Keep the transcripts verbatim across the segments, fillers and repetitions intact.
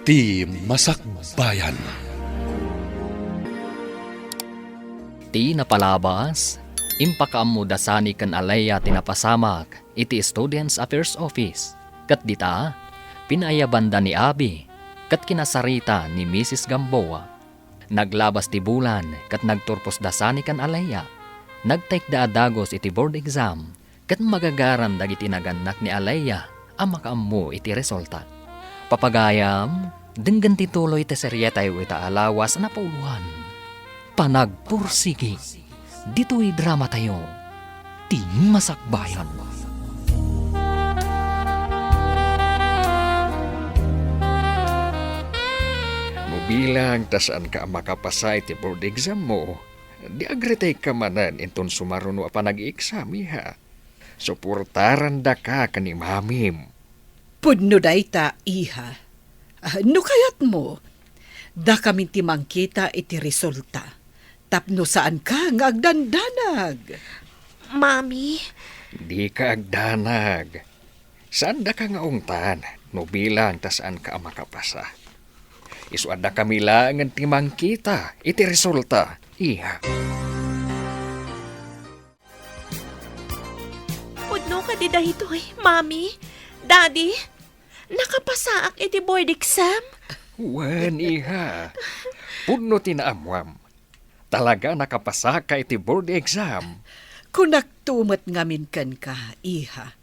Ti Masakbayan. Ti napalabas, impakaammo da Sani ken Alea ti napasamak iti Students Affairs Office. Ket dita, pinaayabanda ni Abby ket kinasarita ni Misis Gamboa. Naglabas ti bulan ket nagturpos da Sani ken Alea. Nagtaekda a dagus iti board exam ket magagaran dagiti nagannak ni Alea a makaammo iti resulta. Papagayam, denggen ti tuloy ti serietayo ita a lawas a napauloan, Panagpursigi. Ditoy dramatayo, Ti Masakbayan. No bilang ta saanka a makapasa iti board exam mo, di agretayka manen inton sumaruno a panag-exam, iha. Suportarandaka ken ni Mamim. Pudno dayta, iha. Ah, no kayatmo, dakamin ti mangkita iti resulta tapno saanka nga agdandanag. Mami. Dika agdanag. Saandaka nga ungtan no bilang ta saanka a makapasa. Isu a dakami laengen ti mangkita iti resulta, iha. Pudno kadi daytoy, Mami? Daddy? Nakapasaak iti board exam? Wen, iha. Pudno ti naammuam. Talaga nakapasaka iti board exam. Kunakto met ngamin kenka, iha.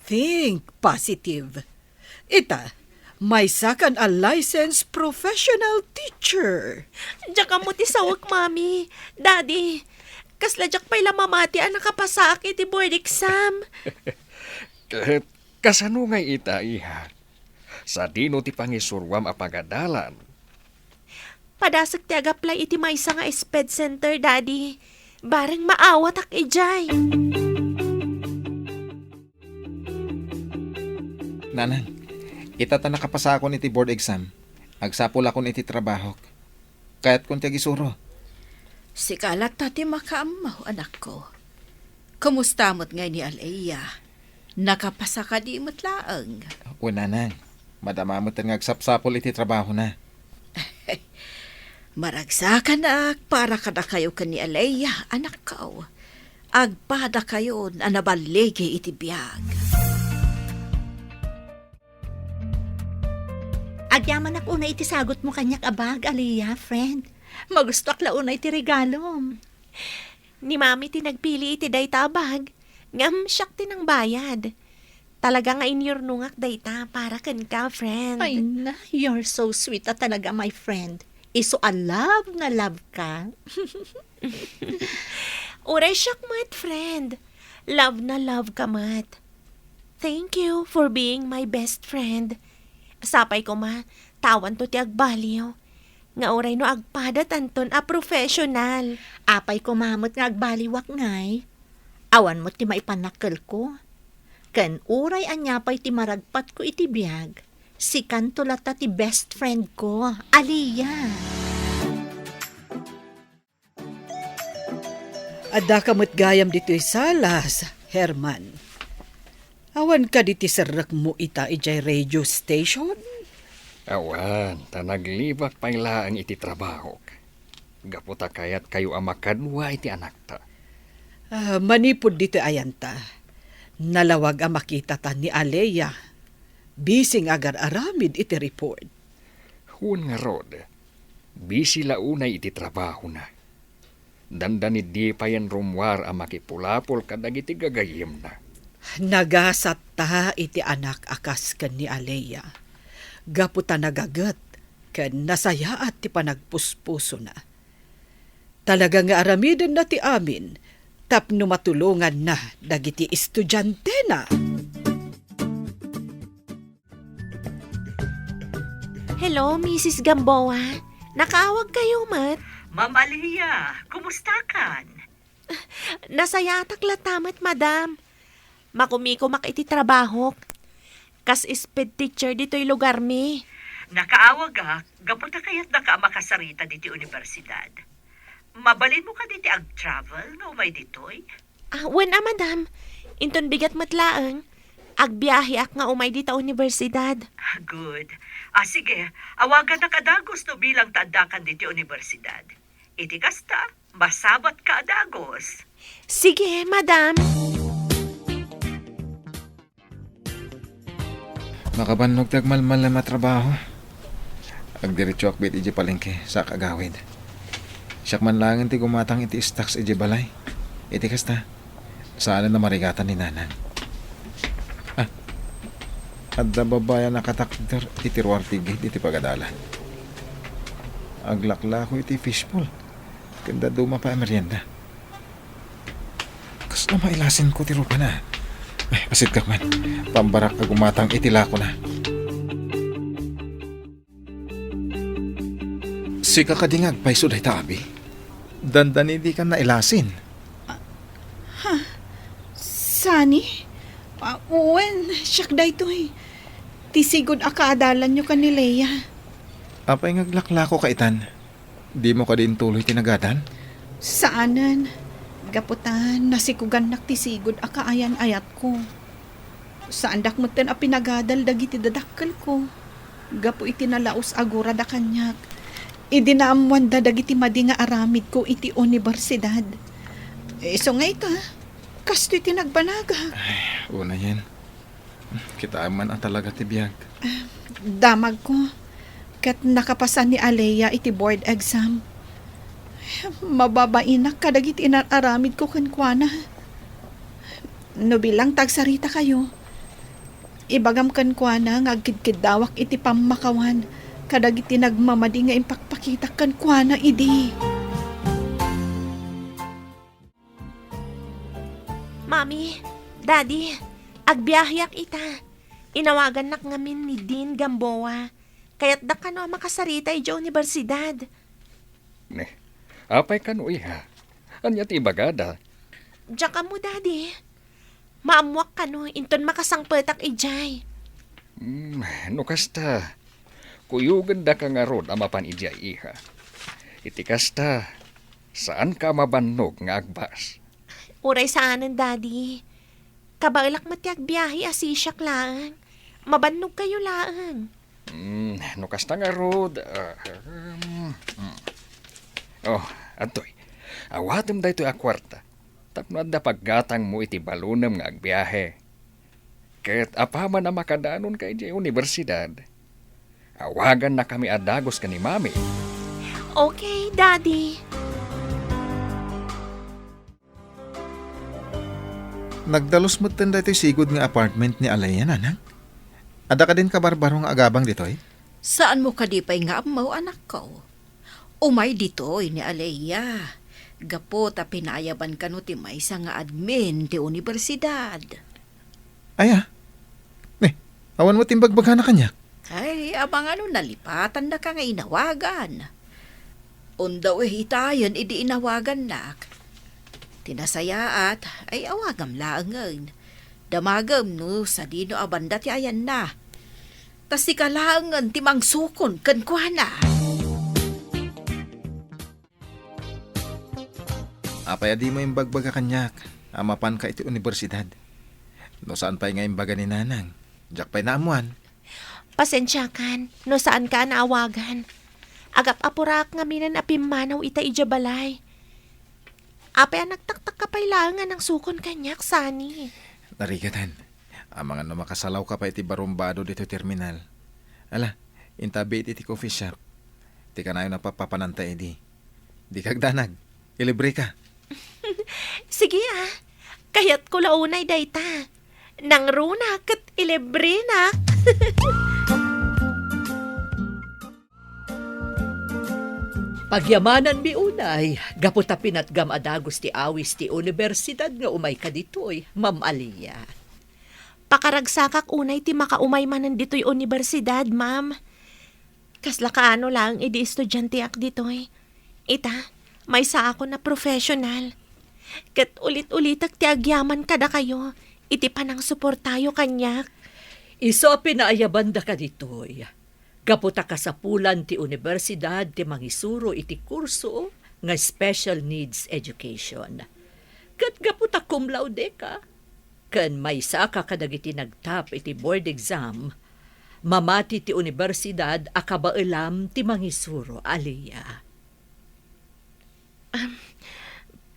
Think positive. Ita, maysakan a licensed professional teacher. Diak ammo ti sawek, Mami. Daddy, kasla diak pay la mamati a nakapasaak iti board exam. Ket kasano ngay ita, iha? Sadino ti pangisuroam a pagadalan? Padasek ti ag-apply iti maysa nga SPED center, Daddy. Bareng maawatak idiay. Nanang, ita ta nakapasakon iti board exam, agsapulakon iti trabahok. Kayatkon ti agisuro. Sika latta ti makaammo, anakko. Kumusta met ngay ni Alea? Nakapasa kadi met laeng? Wen, nanang. Madama met nga agsapsapul iti trabahona. Maragsakanak para kadakayo ken ni Alea, anakko. Agpadakayon a naballigi iti biag. Agyamanak unay iti sagutmo kaniak a bag, Alea, friend. Magustoak la unay ti regalom. Ni Mami ti nagpili iti dayta a bag, ngem siak ti nangbayad. Talaga nga inyurnongak dayta para kenka, friend. Ay na, you're so sweet a talaga, my friend. Isu a love na love ka. Uray siak met, friend. Love na love ka met. Thank you for being my best friend. Sapay koma, ta awanto ti agbaliw. Nga uray no agpadatanton a professional. Apay koma met nga agbaliwak ngay. Awan met ti maipannakkelko. Ken uray ania pay ti maragpatko iti biag, sikanto latta ti best friend ko, Alea. Addaka met gayam ditoy salas, Herman. Awan kadi ti serrekmo ita idiay radio station? Awan, ta naglibak pay laeng iti trabahok. Gapu ta kayatkayo a makadua iti anakta. Ah, manipud ditoy ayanta, nalawag a makitata ni Alea. Busy nga agar-aramid iti report. Wen ngarud, busy la unay iti trabahona. Dandani dipayen rummuar a makipulapol kadagiti gagayyemna. Nagasatta iti anak a kas ken ni Alea, gapu ta nagaget ken nasayaat ti panagpuspusona. Talaga nga aramidenna ti amin tapno matulonganna dagiti estudiantena. Hello, Misis Gamboa. Nakaawagkayo met? Ma'am Alea, kumustakan? Nasayaatak latta met, madam. Makumikumak iti trabahok. Kas SPED teacher ditoy lugarmi. Nakaawagak, gapu ta kayatdaka a makasarita ditoy universidad. Mabalinmo kadi ti ag-travel nga umay ditoy? Ah, wen a, madam. Inton bigat met laeng. Agbiaheak nga umay dita universidad. Ah, good. Ah, sige, awagannak a dagus no bilang ta addakan diti universidad. Iti kasta, masabatka a dagus. Sige, madam. Makabannog ti agmalmalem a trabaho. Agdiretsoak met idiay palengke, saak agawid. Siak man laengen ti gumatang iti stocks idiay balay. Iti kasta, saanen a marigatan ni Nanang. Ah, adda babai a nakatakder iti ruar ti gate iti pagadalan. Aglaklako iti fishball. Ken dadduma pay a merienda. Kasla mailasinko ti rupana. Ay, pasitkak man. Pambarak a gumatang iti lakona. Sika kadi nga agpayso dayta, abi? Dandani dikan nailasin. Ha? Sani? Ah, wen, siak daytoy. Ti sigud a kaadalanyo ken ni Lea. Apay nga aglaklako ka itan? Dimo kadi intuloy ti nagadal? Saanen. Gapu ta nasikugannak ti sigud a kaayan-ayatko. Saandak metten a pinagadal dagiti dadakkelko. Gapu iti nalaus a gurada kaniak, idi naammoanda dagiti madi nga aramidko iti universidad. Isu nga ita, kastoy ti nagbanagak. Ay, unayen. Kitaem man a talaga ti biag. Damagko, ket nakapasan ni Alea iti board exam. Mababainak kadagiti inar-aramidko kenkuana. No bilang ta agsaritakayo, ibagam kenkuana nga agkidkiddawak iti pammakawan kadagiti nagmamadi nga impakpakitak kenkuana idi. Mami, Daddy, agbiaheak ita. Inawagannak ngamin ni Dean Gamboa. Kayatdak kano a makasarita idiay universidad. Ne, apay kano, iha? Ania ti ibagada? Diak ammo, Daddy. Maammoak kano inton makasangpetak idiay. Hmm, no kasta, kuyogendaka ngarud a mapan idiay, iha. Iti kasta, saanka a mabannog nga agbas. Uray saanen, Daddy. Kabaelak met ti agbiahe a sisiak laeng. Mabannogkayo laeng. Hmm, no kasta ngarud, ah, um, hmm. Oh, adtoy. Awatem daytoy a kuarta tapno adda paggatangmo iti balonem nga agbiahe. Ket apaman a makadanonka idiay universidad, awagannakami a dagus ken ni Mami. Okay, Daddy. Nagdalus metten daytoy sigud nga apartment ni Alea, nanang? Adda kadin kabarbaro nga agabang ditoy? Saanmo kadi pay nga ammo, anakko? Umay ditoy ni Alea, gapu ta pinaayaban kano ti maysa nga admin ti universidad. Aya? Ne, awan met imbagbagana kaniak? Ay, amangan no nalipatannaka nga inawagan. Undaw itayen idi inawagannak. Ti nasayaat, ay awagam laengen. Damagem no sadino a banda ti ayanna. Ta sika laengen ti mangsukon kenkuana. Apay a dimo imbagbaga kaniak a mapanka iti universidad? No saan pay nga imbaga ni nanang, diak pay naammuan. Pasensiakan no saanka a naawagan. Agap-apuraak ngaminen a pimmanaw ita idiay balay. Apay a nagtaktakka pay laeng a nangsukon kaniak, Sani? Narigatan. Amangan no makasalawka pay iti barumbado ditoy terminal. Ala, inta biit iti coffee shop. Ti kanayon a papapananta idi. Dika agdanag. Ilibreka. Sige, ah. Kayatko la unay dayta. Nangruna ket ilibrenak. Pagyamananmi unay, gapu ta pinatgam a dagus ti awis ti universidad nga umayka ditoy, Ma'am Alia. Pakaragsakak unay ti makaumay manen ditoy universidad, ma'am. Kasla kaano laeng idi estudianteak ditoy. Ita, maysaakon a professional. Ket ulit-ulitek ti agyaman kadakayo iti panangsuportayo kaniak. Isu a pinaayabandaka ditoy, gapu ta kasapulan ti universidad ti mangisuro iti kurso nga special needs education. Ket gapu ta cum laude ka, ken maysaka kadagiti nagtap iti board exam, mamati ti unibersidad a kabaelam ti mangisuro, Aliyah. Am,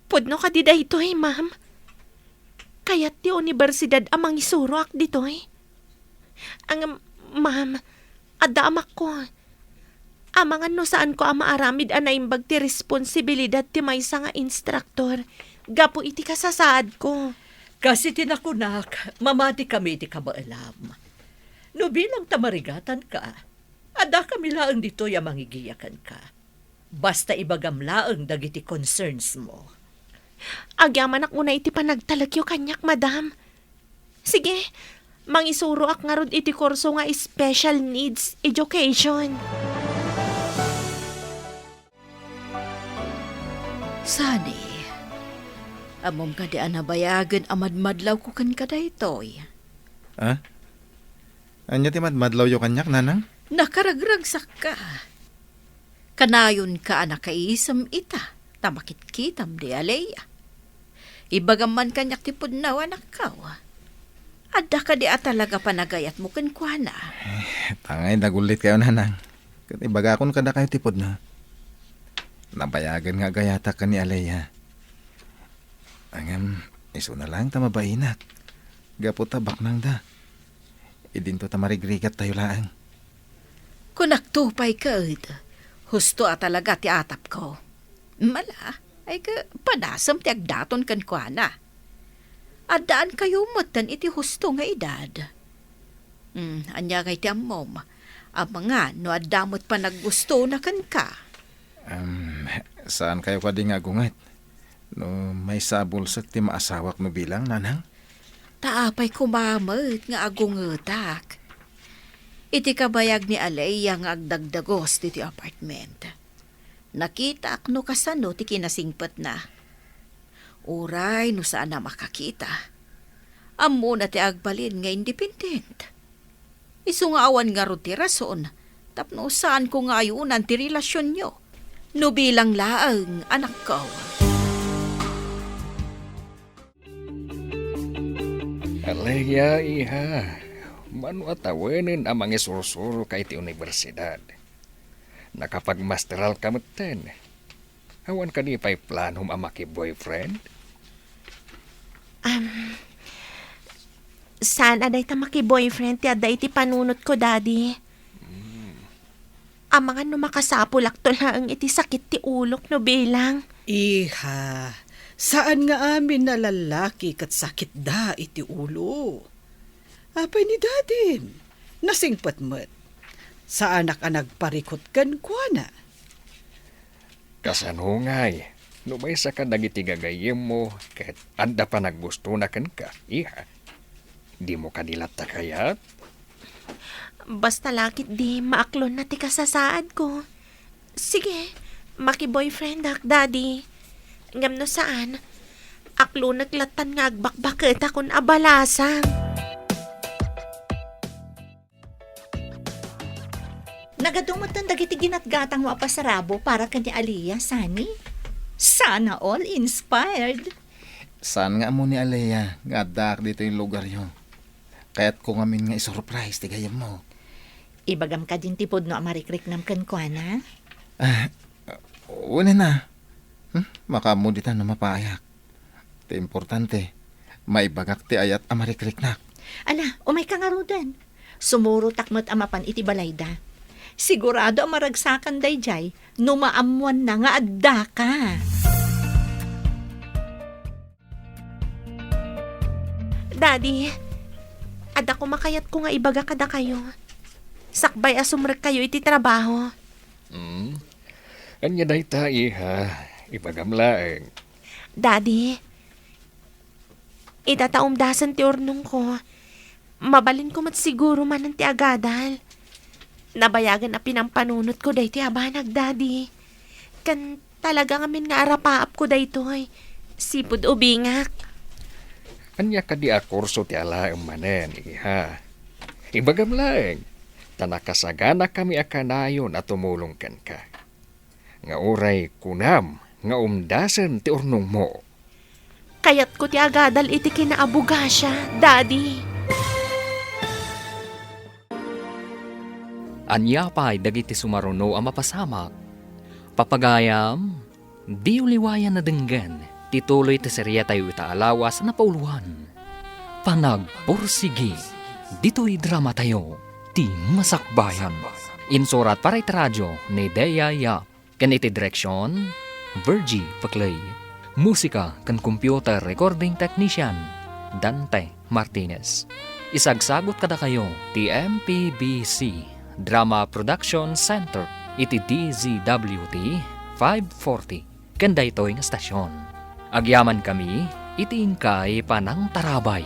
pudno kadi daytoy, ma'am? Kayat ti unibersidad a mangisuroak ditoy? Ang, ma'am, adda amakko. Amangan no saanko a maaramid a naimbag ti responsibilidad ti maysa nga instruktor gapu iti kasasaadko. Kas iti nakunak, mamatikami iti kabaelam. No bilang ta marigatanka, addakami laeng ditoy a mangigiya kenka. Basta ibagam laeng dagiti concerns mo. Agyamanak unay iti panagtalekyo kaniak, madam. Sige, mangisuroak ngarud iti kurso nga special needs education. Sunny, ammom kadi a nabayagen a madmadlawko kenka daytoy? Ah? Ania ti madmadlawyo kaniak, nanang? Nakaragragsakka. Kanayonka a nakaisem ita, ta makitkitam di Aliyah. Ibagam man kaniak ti pudno, anakko. Adda kadi a talaga panagayatmo kenkuana? Eh, tangay, nagullit kayo, nanang. Ket ibagakon kadakayo ti pudno. Nabayagen nga agayatak ken ni Aliyah. Ngem, isuna laeng ta mabainak. Gapu ta baknangda. Idinto ta marigrigat tayo laeng. Kunakto pay ket, husto a talaga ti atapko. Mala, ay ka, padasem ti agdaton kenkuana. Addaan kayo metten iti husto nga edad. Hmm, ania ngay ti ammom? Amangan no adda met panaggustona kenka. Em, saan kayo kadi nga agunget? No maysa a bulsek ti maasawak no bilang, nanang? Ta apay koma met nga agungetak? Iti kabayag ni Aliyah nga agdagdagos ditoy apartment, nakitaak no kasano ti kinasingpetna. Uray no saan a makakita, ammona ti agbalin nga independent. Isu nga awan ngarud ti rason tapno saanko nga ayonan ti relasionyo. No bilang laeng, anakko. Aliyah, iha, mano a tawenen a mangisursuroka iti universidad? Nakapagmasteralka metten. Awan kadi pay planom a maki-boyfriend? Am, saan a dayta maki-boyfriend ti adda iti panunotko, Daddy. Hmm. Amangan no makasapulakto laeng iti sakit ti ulok no bilang. Iha, saan nga amin a lallaki ket sakitda iti ulo. Apay ni Dadim? Nasingpet met. Saanak a nagparikut kenkuana. Kasano ngay, no maysa kadagiti gagayyemmo ket adda panaggustona kenka, iha? Dimo kadi latta kayat? Basta la ketdi maaklonna ti kasasaadko. Sige, maki-boyfriendak, Daddy. Ngem no saan, aklonek lattan nga agbakbaketak kun a balasang. Nagadu metten dagiti ginatgatangmo a pasarabo para ken ni Aliyah, Sunny? Sana all inspired. Saan nga ammo ni Aliyah nga addaak ditoy lugaryo? Kayatko ngamin nga isurprise ti gayyemmo. Ibagam kadin ti pudno a marikriknam kenkuana? Ah, wen a. Hmm? Makaammo dita no mapayak. Ti importante, maibagak ti ayat a marikriknak. Ala, umayka ngaruden. Sumurotak met a mapan iti balayda. Sigurado a maragsakan daydiay no maammoanna nga addaka. Daddy, adda koma kayatko nga ibaga kadakayo. Sakbay a sumrekkayo iti trabaho. Hmm? Ania dayta, iha? Ibagam laeng. Daddy, ita ta umdasen ti urnongko, mabalinko met siguro manen ti agadal. Nabayagen a pinampanunotko daytoy a banag, Daddy. Ken talaga ngamin nga arapaapko daytoy. Sipud ubingak. Ania kadi a kurso ti alaem manen, iha? Ibagam laeng, ta nakasaganakami a kanayon a tumulong kenka. Nga uray kunam nga umdasen ti urnongmo. Kayatko ti agadal iti kinaabugasia, Daddy. Ania pay dagiti sumaruno a mapasamak? Papagayam, diyo liwayan a denggen ti tuloy ti seriatayo ita a lawas a napauloan, Panagpursigi ditoy dramatayo, Ti Masakbayan. Insurat para iti radio ni Dea Yap. Ken iti direksion, Virgie Paclay. Musika ken computer recording technician, Dante Martinez. Isagsagut kadakayo ti M P B C Drama Production Center iti D Z W T five forty ken daytoy nga stasyon. Agyamankami iti inkay panangtarabay.